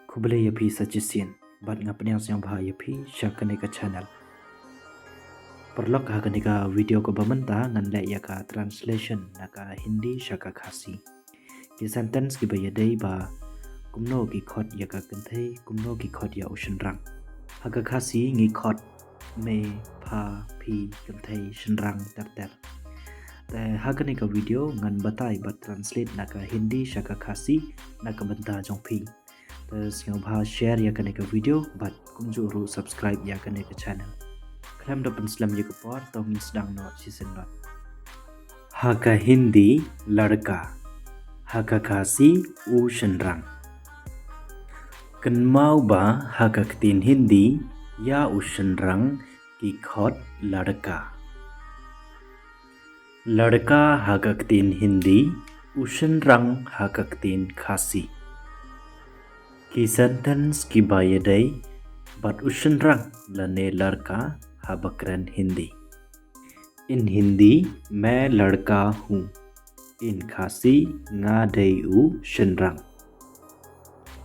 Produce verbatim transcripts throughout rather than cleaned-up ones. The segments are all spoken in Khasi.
Khublei ïa phi sa shisien bad nga pdiang sngewbha ïa phi sha kane ka channel. Paralok, ha kane ka video kaba mynta ngan leh ïa ka translation na ka Hindi sha ka Khasi. Ki sentence kiba ïadei bad kumno ki khot ïa ka kynthei, kumno ki khot ïa u shynrang. Ha ka Khasi ngi khot me, pha, phi, kynthei, shynrang, ter ter. Te ha kane ka video ngan batai bad translate na ka Hindi sha ka Khasi na ka bynta jong phi. Te sngewbha share ïa kane ka video bad kumjuh ruh subscribe ïa kane ka channel. Khlem da pynslem ïa ka por, to ngin sdang noh shisien noh. Ha ka Hindi, ladka. Ha ka Khasi, u shynrang. Kynmaw ba ha ka ktien Hindi ïa u shynrang ki khot ladka. Ladka ha ka ktien Hindi, u shynrang ha ka ktien Khasi. Ki sentence kiba ïadei bad u shynrang lane ladka ha ba kren Hindi. In Hindi, main ladka hu. In Khasi, nga dei u shynrang.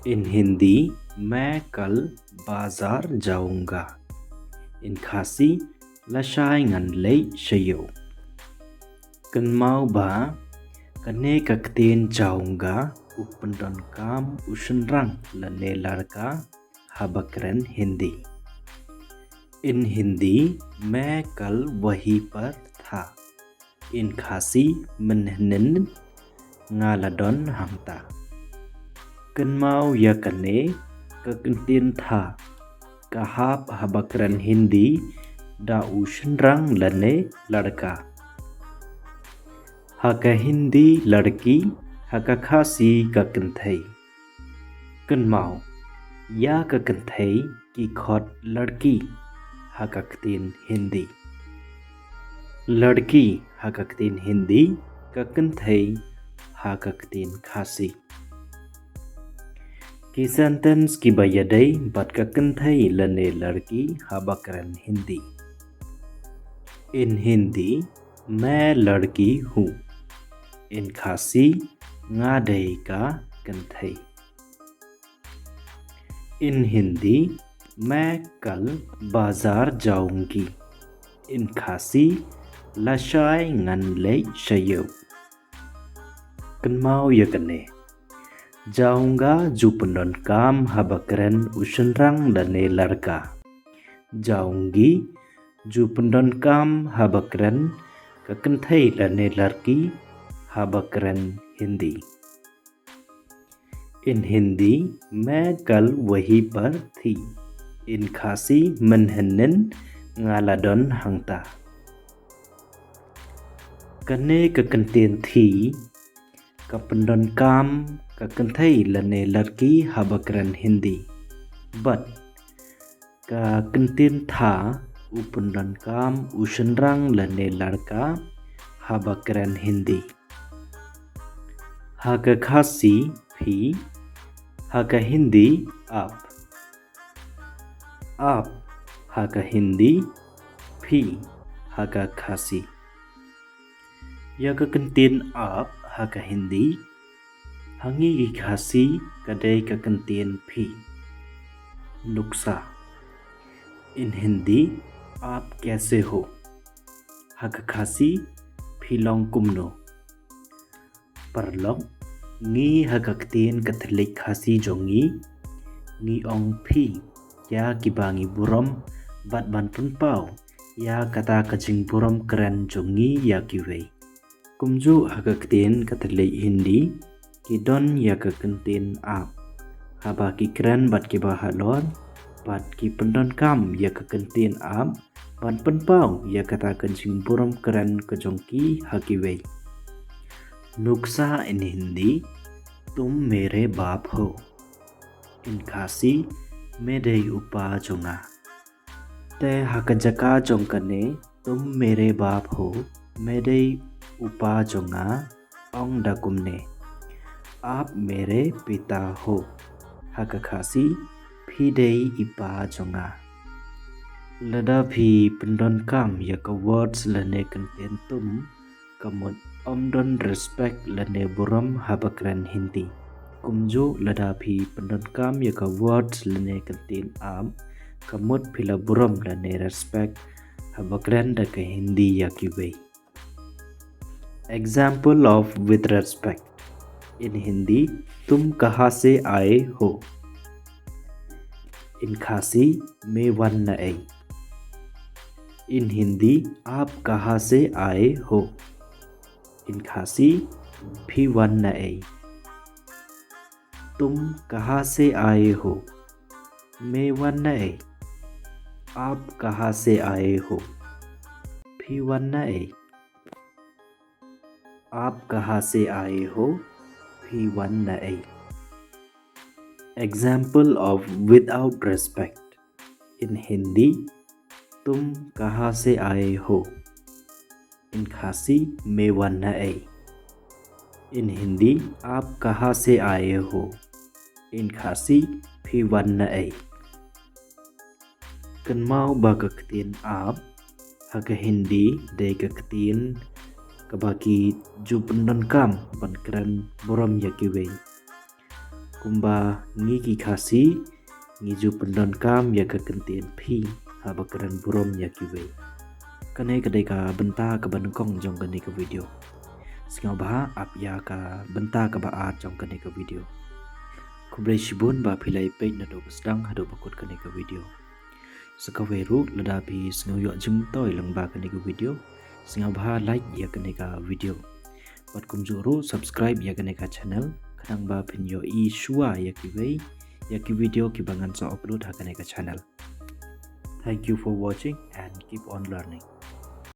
In Hindi, main kal bazar jaunga. In Khasi, lashai ngan leit sha ïew. Kynmaw ba kane ka ktien jaunga u pyndonkam u shynrang lane ladka ha ba kren Hindi. In Hindi, main kal wahi par tha. In Khasi, main hynnin nga la don hangta. Kynmaw ïa kane ka kyntien tha, ka hap ha ba kren Hindi da u shynrang lane ladka. Ha ka Hindi ladki, ha ka Khasi ka kynthei. Kynmaw, ïa ka kynthei ki khot ladki ha ka ktien Hindi. Ladki ha ka ktien Hindi, ka kynthei ha ka ktien Khasi. Ki sentence kiba ïadei bad ka kynthei lane ladki ha ba kren Hindi. In Hindi, main ladki hu. In Khasi, nga dei ka kynthei. In Hindi, main kal bazar jaungi. In Khasi, lashai ngan leit sha ïew. Kynmaw ïa kane. Jaunga ju pyndonkam ha ba kren u shynrang lane ladka. Jaungi ju pyndonkam ha ba kren ka kynthei lane ladki ha ba kren Hindi. In Hindi, main kal wahi par thi. In Khasi, main hynnin nga la don hangta. Kane ka kyntien thi ka pyndonkam ka kynthei lane ladki ha ba kren Hindi. Bad ka kyntien tha u pyndonkam u shynrang lane ladka ha ba kren Hindi. Ha ka Khasi phi, ha ka Hindi aap. Aap ha ka Hindi, phi ha ka Khasi. Ïa ka kyntien aap ha ka Hindi, ha ngi ki Khasi ka dei ka kyntien phi. Nuksa. In Hindi, aap kaise ho? Ha ka Khasi, phi long kumno? Paralok, ngi ha ka ktien ka thylliej Khasi jong ngi, ngi ong phi ïa kiba ngi burom bad ban pynpaw ïa kata ka jingburom kren jong ngi ïa kiwei. Kumjuh ha ka ktien ka thylliej Hindi, ki don ïa ka kyntien aap. Haba ki kren bad kiba halor, bad ki pyndonkam ïa ka kyntien aap ban pynpaw ïa kata ka jingburom kren ka jong ki ha kiwei. Nuksa in Hindi, tum mere baap ho. In Khasi, me dei u pa jong nga. Te ha ka jaka jong kane, tum mere baap ho, me dei u pa jong nga, ong da kumne, aap mere pita ho. Ha ka Khasi, phi dei i pa jong nga. Lada phi pyndonkam ïa ka words lane kyntien tum, ka mut ym don respect lane burom haba kren Hindi. Kumjuh lada phi pyndonkam ïa ka word lane ka ktien aap, ka mut phi la burom lane respect haba kren da ka Hindi ïa kiwei. Example of with respect. In Hindi, तुम कहाँ से आए हो? In Khasi, me wan na ei? In Hindi, आप कहाँ से आए हो? In Khasi, phi wan na ei? तुम कहाँ से आए हो? Me wan na ei? आप कहाँ से आए हो? Phi wan na ei? आप कहाँ से आए हो? Phi wan na ei? Example of without respect. In Hindi, तुम कहाँ से आए हो? In Khasi, me wan na ei? In Hindi, आप कहाँ से आए हो? In Khasi, phi wan na ei? Kynmaw ba ka ktien aap ha ka Hindi dei ka ktien kaba ki ju pyndonkam ban kren burom ïa kiwei. Kumba ngi ki Khasi, ngi ju pyndonkam ïa ka ktien phi haba kren burom ïa kiwei. Kane ka dei ka bynta kaba nyngkong jong kane ka video. Sngewbha ap ïa ka bynta kaba ar jong kane ka video. Khublei shibun ba phi la ïa peit naduh ba sdang haduh ba kut kane ka video. Sa kawei ruh, lada phi sngew ïoh jingmyntoi lyngba kane ka video, sngewbha like ïa kane ka video. Bad kumjuh ruh subscribe ïa kane ka channel, khnang ba phin ïohi shuwa ïa kiwei ïa ki video kiba ngan sa upload ha kane ka channel. Thank you for watching and keep on learning.